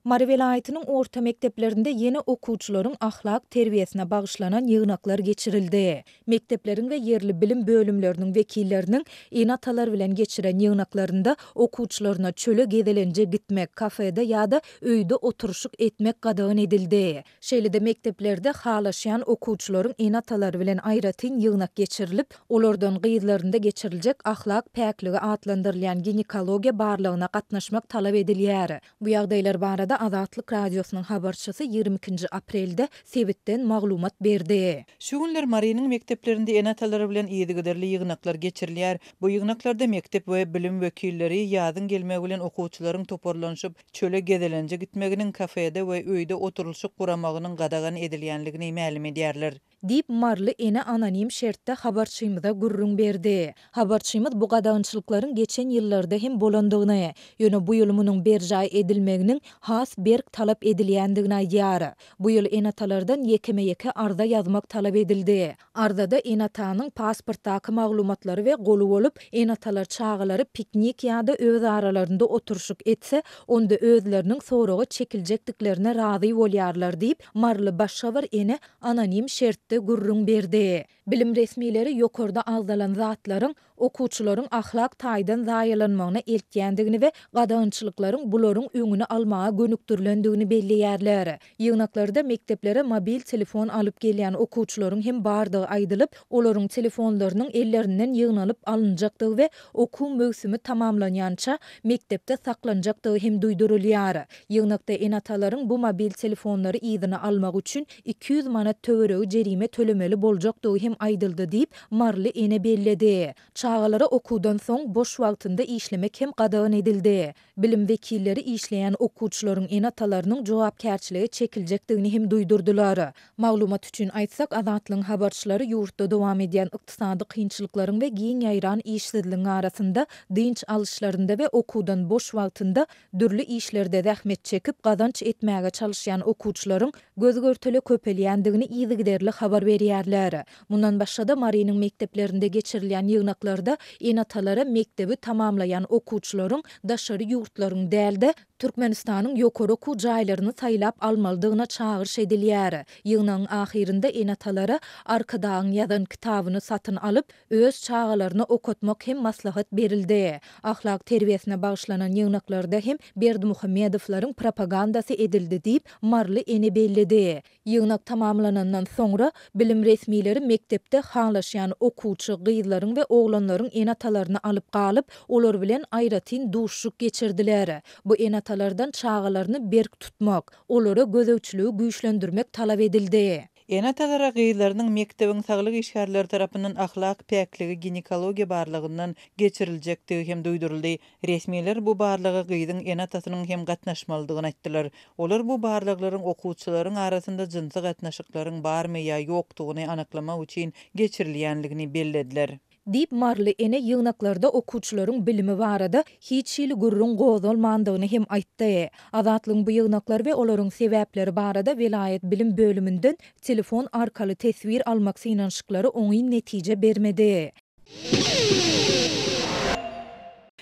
Mary welaýatynyň orta mekdeplerinde ýene okuwçylaryň ahlak terbiýesine bagyşlanan ýygnaklar geçirildi. Mekdepleriň we ýerli bilim bölümleriniň wekilleriniň ene-atalar bilen geçiren ýygnaklarynda okuwçylaryna çöle gezelenje gitmek, kafede ýa-da öýde oturyşyk etmek gadagan edildi. Şeýle-de mekdeplerde halaşýan okuwçylaryň ene-atalary bilen aýratyn ýygnak geçirilip, olardan gyzlarynda geçiriljek ahlak päkligi atlandyrylýan ginekologiýa barlagyna gatnaşmak talap edilýär. Bu ýagdaýlar barada Azatlyk Radiosynyň habarçysy 22-nji aprelde sebitden maglumat berdi. Şu günler Marynyň mekdeplerinde ene-atalar bilen yzygiderli ýygnaklar geçirilýär. Bu ýygnaklarda mekdep we bilim wekilleri ýazyň gelmegi bilen okuwçylaryň toparlanyşyp, çöle gezelenje gitmeginiň, kafede we öýde oturylyşyk guramagynyň gadagan edilýänligini mälim edýärler. Diýip, maryly ene anonim şertde habarçymyza gürrüň berdi. Habarçymyz bu gadagançylyklaryň geçen ýyllarda hem bolandygyny, ýöne bu ýyl munuň berjaý edilmeginiň has berk talap edilýändigini aýdýar. Bu ýyl ene-atalardan ýekeme-ýeke arza ýazmak talap edildi. Arzada ene-atanyň pasportdaky maglumatlary we goly bolup, ene-atalar çagalary piknik ýa-da öz aralarynda oturyşyk etse, onda özleriniň soraga çekiljekdiklerine razy bolýarlar diýip, maryly başga bir ene anonim şertde gürrüň berdi. Bilim resmileri ýokarda agzalan zatlaryň okuwçylaryň ahlak taýdan zaýalanmagyna eltýändigini we gadagançylyklaryň bularyň öňüni almaga gönükdirilendigini belleýärler. Ýygnaklarda mekdeplere mobil telefon alyp gelýän okuwçylaryň hem bardygy aýdylyp, olaryň telefonlarynyň ellerinden ýygnalyp alynjakdygy we okuw möwsümi tamamlanýança mekdepde saklanjakdygy hem duýdurylýar. Ýygnakda ene-atalaryň bu mobil telefonlary yzyna almak üçin 200 manat töweregi jerime tölemeli boljakdygy hem aýdyldy diýip, maryly ene belledi. Çagalara okuwdan soň boş wagtynda işlemek hem gadagan edildi. Bilim wekilleri işleýän okuwçylaryň ene-atalarynyň jogapkärçilige çekiljekdigini hem duýdurdylar. Maglumat üçin aýtsak, Azatlygyň habarçylary ýurtda dowam edýän ykdysady kynçylyklaryň we giň ýaýran işsizligiň arasynda dynç alyşlarynda we okuwdan boş wagtynda dürli işlerde zähmet çekip, gazanç etmäge çalyşýan okuwçylaryň göz-görtele köpelýändigini yzygiderli habar berýärler. Mundan başga-da, Marynyň mekdeplerinde geçirilýän ýygnaklarda ene-atalara mekdebi tamamlaýan okuwçylaryň daşary ýurtlaryň däl-de, Türkmenistanyň ýokary okuw jaýlaryny saýlap almalydygyna çagyryş edilýär. Ýygnagyň ahyrynda ene-atalara Arkadagyň ýazan kitabyny satyn alyp, öz çagalaryna okatmak hem maslahat berildi. Ahlak terbiýesine bagyşlanan ýygnaklarda hem Berdimuhamedowlaryň propagandasy edildi diýip, maryly ene belledi. Ýygnak tamamlanandan soňra, bilim resmileri mekdepde halaşýan okuwçy gyzlaryň we oglanlaryň ene-atalaryny alyp galyp, olar bilen aýratyn duşuşyk geçirdiler. Bu ene-atalardan çagalaryny berk tutmak, olara gözegçiligi güýçlendirmek talap edildi. Ene-atalara gyzlarynyň mekdebiň saglyk işgärleri tarapyndan ahlak päkligi ginekologiýa barlagyndan geçiriljekdigi hem duýduryldy. Resmiler bu barlaga gyzyň ene-atasynyň hem gatnaşmalydygyny aýtdylar. Olar bu barlaglaryň okuwçylaryň arasynda jynsy gatnaşyklaryň barmy ýa ýokdugyny anyklamak üçin geçirilýänligini bellediler. Diýip, maryly ene ýygnaklarda okuwçylaryň bilimi barada hiç hili gürrüň gozgalmandygyny hem aýtdy. Azatlygyň bu ýygnaklar we olaryň sebäpleri barada welaýat bilim bölüminden telefon arkaly teswir almak synanyşyklary oňyn netije bermedi.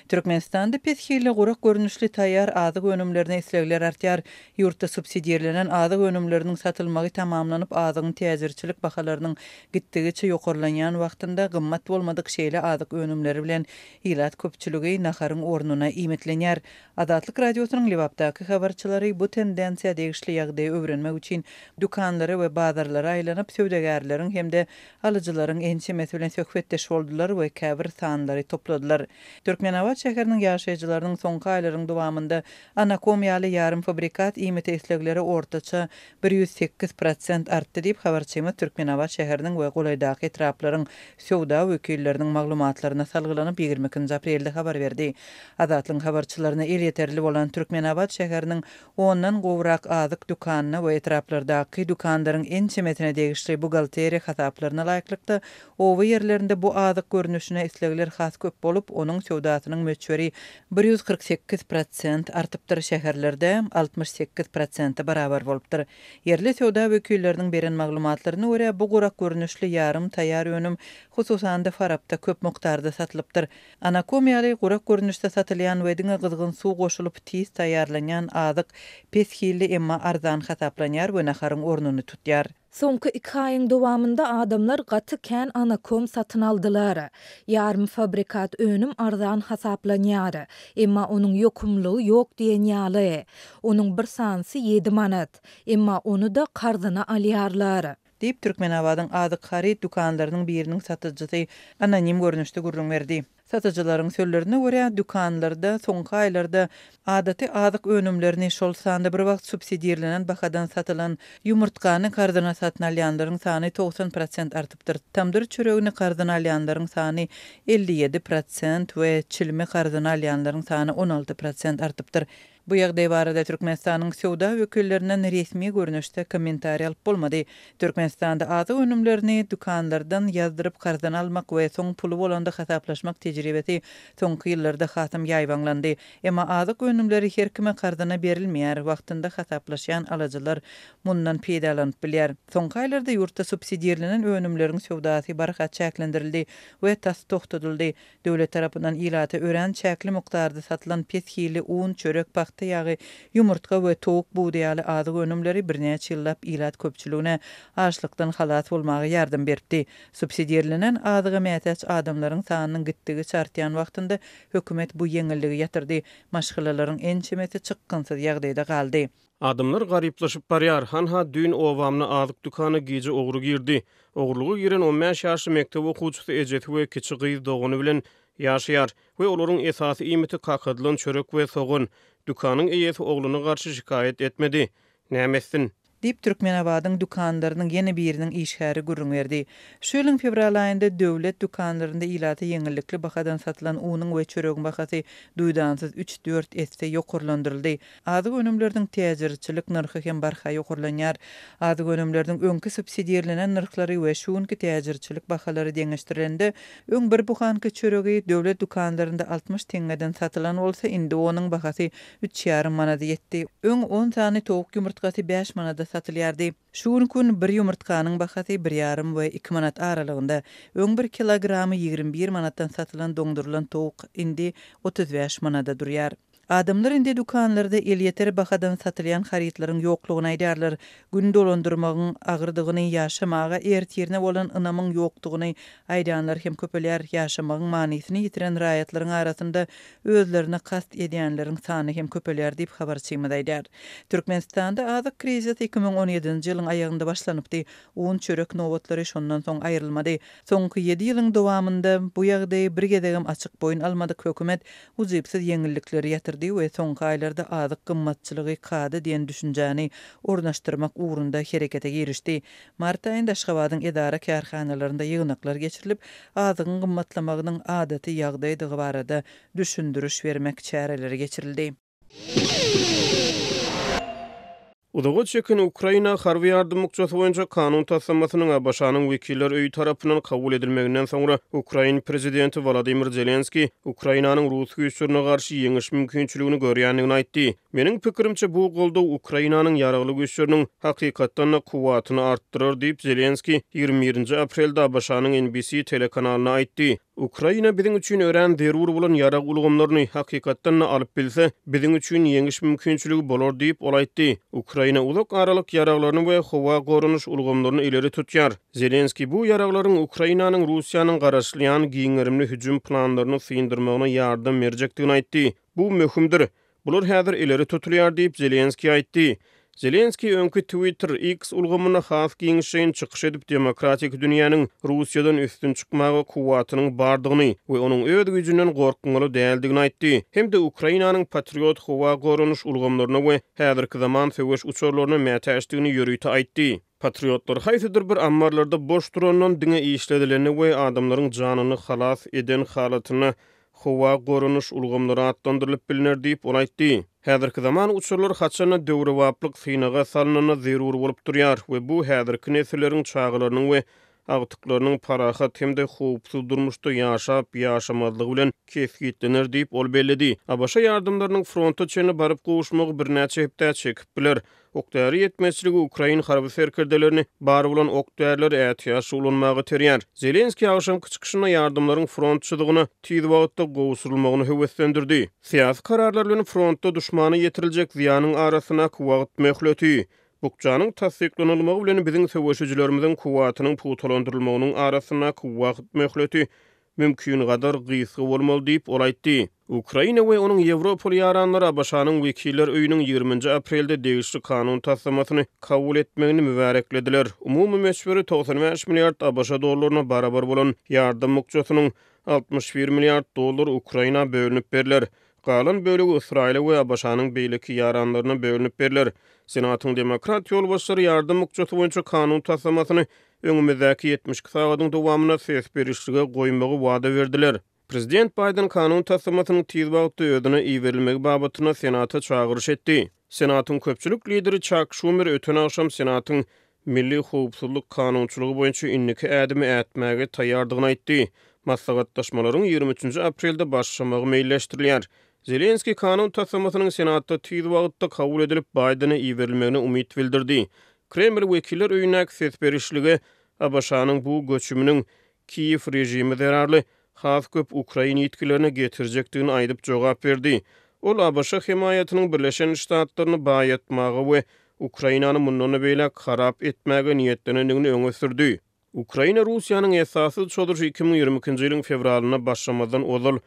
Türkmenistanda pes hilli gurak görnüşli taýýar azyk önümlerine islegler artýar. Ýurtda subsidirlenen azyk önümleriniň satylmagy tamamlanyp, azygyň täjirçilik bahalarynyň gitdigiçe ýokarlanýan wagtynda gymmat bolmadyk şeýle azyk önümleri bilen ilat köpçüligi naharyň ornuna iýmitlenýär. Azatlyk Radiosynyň Lebapdaky habarçylary bu tendensiýa degişli ýagdaýy öwrenmek üçin dükanlara we bazarlara aýlanyp, söwdagärleriň hem-de alyjylaryň ençemesi bilen söhbetdeş boldular we käbir sanlary topladylar. Türkmenabat şäheriniň ýaşaýjylarynyň soňky aýlaryň dowamynda anakom ýaly ýarym fabrikat iýmite islegleri ortaça 108 prosent artdy diýip, habarçymyz Türkmenabat şäheriniň we golaýdaky etraplaryň söwda wekilleriniň maglumatlaryna salgylanyp, 22-nji aprelde habar berdi. Azatlygyň habarçylaryna elýeterli bolan Türkmenabat şäheriniň ondan gowrak azyk dükanyna we etraplardaky dükanlaryň ençemesine degişli buhgalteriýa hasaplaryna laýyklykda, oba ýerlerinde bu azyk görnüşine islegler has köp bolup, onuň söwdasynyň. möçberi 148 prosent artypdyr, şäherlerde 68 prosente barabar bolupdyr. Ýerli söwda wekilleriniň beren maglumatlaryna görä, bu gurak görnüşli ýarym taýýar önüm, hususan-da, Farapda köp mukdarda satylypdyr. Anakom ýaly gurak görnüşde satylýan we diňe gyzgyn suw goşulyp tiz taýýarlanýan azyk pes hilli, emma arzan hasaplanýar we naharyň ornuny tutýar. Soňky iki aýyň dowamynda adamlar gaty kän anakom satyn aldylar. Ýarym fabrikat önüm arzan hasaplanýar. Emma onuň ýokumlylygy ýok diýen ýaly. Onuň bir sanysy ýedi manat. Emma ony-da karzyna alýarlar. Diýip, Türkmenabadyň azyk haryt dükanlarynyň biriniň satyjysy anonim görnüşde gürrüň berdi. Satyjylaryň sözlerine görä, dükanlarda soňky aýlarda adaty azyk önümlerini, şol sanda bir wagt subsidirlenen bahadan satylan ýumurtgany karzyna satyn alýanlaryň sany 90 prosent artypdyr, tamdyr çöregini karzyna alýanlaryň sany 57 prosent we çilimi karzyna alýanlaryň sany 16 prosent artypdyr. Bu ýagdaý barada Türkmenistanyň söwda wekillerinden resmi görnüşde kommentariý alyp bolmady. Türkmenistanda azyk önümlerini dükanlardan ýazdyryp karzyna almak we soň puly bolanda hasaplaşmak tejribesi soňky ýyllarda hasam ýaýbaňlandy. Emma azyk önümleri her kime karzyna berilmeýär, wagtynda hasaplaşýan alyjylar mundan peýdalanyp bilýär. Soňky aýlarda ýurtda subsidirlenen önümleriň söwdasy barha çäklendirildi we tas togtadyldy. Döwlet tarapyndan ilata örän çäkli mukdarda satylan pes hilli un, çörek, pagta ýagy, ýumurtga we towuk budy ýaly azyk önümleri birnäçe ýyllap ilat köpçüligine açlykdan halas bolmaga ýardam beripdi. Subsidirlenen azyga mätäç adamlaryň sanynyň gitdigiçe artýan wagtynda hökümet bu ýeňilligi ýatyrdy, maşgalalaryň ençemesi çykgynsyz ýagdaýda galdy. Adamlar garyplaşyp barýar. Hanha, düýn obamda azyk dükana gije ogry girdi. Ogurlyga giren on bäş ýaşly mekdep okuwçysy ejesi we kiçi gyz dogany bilen ýaşaýar we olaryň esasy iýmiti kakadylan çörek we sogan. Dükanyň eýesi ogluna garşy şikaýat etmedi. Näme etsin? Diýip, Türkmenabadyň dükanlarynyň ýene biriniň işgäri gürrüň berdi. Şu ýylyň fewral aýynda döwlet dükanlarynda ilata ýeňillikli bahadan satylan unuň we çöregiň bahasy duýdansyz üç-dört esse ýokarlandyryldy. Azyk önümleriniň täjirçilik nyrhy hem barha ýokarlanýar. Azyk önümleriniň öňki subsidirlenen nyrhlary we şu günki täjirçilik bahalary deňeşdirilende, öň bir buhanka çöregi döwlet dükanlarynda 60 teňňeden satylan bolsa, indi onuň bahasy üç ýarym manada ýetdi. Öň on sany towuk ýumurtgasy bäş manada satylýardy. Şu günki gün bir ýumurtganyň bahasy bir ýarym we iki manat aralygynda. Öň bir kilogramy 21 manatdan satylan doňdurylan towuk indi 35 manada durýar. Adamlar indi dükanlarda elýeter bahadan satylýan harytlaryň ýoklugyny aýdýarlar. Gün dolandyrmagyň agyrdygyny, ýaşamaga ertirine bolan ynamyň ýokdugyny aýdýanlar hem köpelýär. Ýaşamagyň manysyny ýitiren raýatlaryň arasynda özlerine kast edýänleriň sany hem köpelýär diýip, habarçymyz aýdýar. Türkmenistanda azyk krizisi 2017-nji ýylyň aýagynda başlanypdy. Un, çörek nobatlary şondan soň aýrylmady. Soňky ýedi ýylyň dowamynda bu ýagdaýy bir gezegem açyk boýun almadyk hökümet ujypsyz ýeňillikleri ýatyrdy we soňky aýlarda azyk gymmatçylygy kada diýen düşünjäni ornaşdyrmak ugrunda herekete girişdi. Mart aýynda Aşgabadyň edara-kärhanalarynda ýygnaklar geçirilip, azygyň gymmatlamagynyň adaty ýagdaýdygy barada düşündiriş bermek çäreleri geçirildi. Uzaga çeken Ukraina harby ýardam bukjasy boýunça kanun taslamasynyň ABŞ-nyň Wekiller öýi tarapyndan kabul edilmeginden soňra, ukrain prezidenti Wolodymyr Zelenskiý Ukrainanyň rus güýçlerine garşy ýeňiş mümkinçiligini görýändigini aýtdy. Meniň pikirimçe, bu goldaw Ukrainanyň ýaragly güýçleriniň hakykatdan-da kuwwatyny artdyrar diýip, Zelenskiý 21-nji aprelde ABŞ-nyň NBC telekanalyna aýtdy. Ukraina biziň üçin örän zerur bolan ýarag ulgamlaryny, hakykatdan-da, alyp bilse, biziň üçin ýeňiş mümkinçiligi bolar diýip, ol aýtdy. Ukraina uzak aralyk ýaraglaryny we howa goranyş ulgamlaryny ileri tutýar. Zelenskiý bu ýaraglaryň Ukrainanyň Russiýanyň garaşylýan giň gerimli hüjüm planlaryny syndyrmagyna ýardam berjekdigini aýtdy. Bu möhümdir. Bular häzir ileri tutulýar diýip, Zelenskiý aýtdy. Zelenskiý öňki Twitter, X, ulgamynda has giňişleýin çykyş edip, demokratik dünýäniň Russiýadan üstün çykmaga kuwwatynyň bardygyny we onuň öz güýjünden gorkmaly däldigini aýtdy hem-de Ukrainanyň Patriot howa goranyş ulgamlaryna we häzirki zaman söweş uçarlaryna mätäçdigini ýörite aýtdy. Patriotlar haýsydyr bir ammarlarda boş durandan diňe işledilende we adamlaryň janyny halas eden halatynda howa goranyş ulgamlary atlandyrylyp bilner diýip, ol aýtdy. Häzirki zaman uçarlar haçan-da döwrebaplyk synaga salnanda zerur bolup durýar we bu häzirki nesilleriň çagalarynyň we. agtyklarynyň parahat hem-de howpsuz durmuşda ýaşap-ýaşamazlygy bilen kesgitlener diýip, ol belledi. ABŞ ýardamlarynyň fronta çenli baryp gowuşmagy birnäçe hepdä çekip biler. Ok-däri ýetmezçiligi ukrain harby serkerdelerini bar bolan ok-därileri ätiýaçly ulanmaga iterýär. Zelenskiý agşamky çykyşynda ýardamlaryň front çyzygyna tiz wagtda gowşurylmagyny höweslendirdi. Syýasy kararlar bilen frontda duşmana ýetiriljek zyýanyň arasyndaky wagt möhleti, bukjanyň tassyklanylmagy bilen biziň söweşijilerimiziň kuwwatynyň pugtalandyrylmagynyň arasyndaky wagt möhleti mümkingadar gysga bolmaly diýip, ol aýtdy. Ukraina we onuň ýewropaly ýaranlary ABŞ-nyň Wekiller öýüniň ýigriminji aprelde degişli kanun taslamasyny kabul etmegini mübäreklediler. Umumy möçberi 95 milliard ABŞ dollaryna barabar bolan ýardam bukjasynyň 61 milliard dollary Ukraina bölünip berler. Galan bölegi Ysraýyla we ABŞ-nyň beýleki ýaranlaryna bölünip berler. Senatyň demokrat ýolbaşçylary ýardam bukjasy boýunça kanun taslamasyny öňümizdäki 72 sagadyň dowamynda ses berişlige goýmagy wada berdiler. Prezident Baýden kanun taslamasynyň tiz wagtda özüne iberilmegi babatynda Senata çagyryş etdi. Senatyň köpçülik lideri Çak Şumer öten agşam Senatyň milli howpsuzlyk kanunçylygy boýunça indiki ädimi ätmäge taýýardygyny aýtdy. Maslahatlaşmalaryň 23-nji aprelde başlamagy meýilleşdirilýär. Zelenskiý kanun taslamasynyň Senatda tiz wagtda kabul edilip, Baýdene iberilmegine umyt bildirdi. Kreml Wekiller öýündäki ses berişlige ABŞ-nyň bu göçüminiň Kiýew režimi zerarly has köp ukrain ýitgilerine getirjekdigini aýdyp jogap berdi. Ol ABŞ hemaýatynyň Birleşen Ştatlaryny baýatmaga we Ukrainany mundan-da beýläk harap etmäge niýetlenendigini öňe sürdi. Ukraina Russiýanyň esassyz çozuşy 2022-nji ýylyň fewralynda başlamazdan ozal,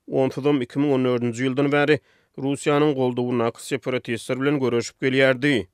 onsuzam 2014-nji ýyldan bäri Russiýanyň goldawyndaky separatistler bilen göreşip gelýärdi.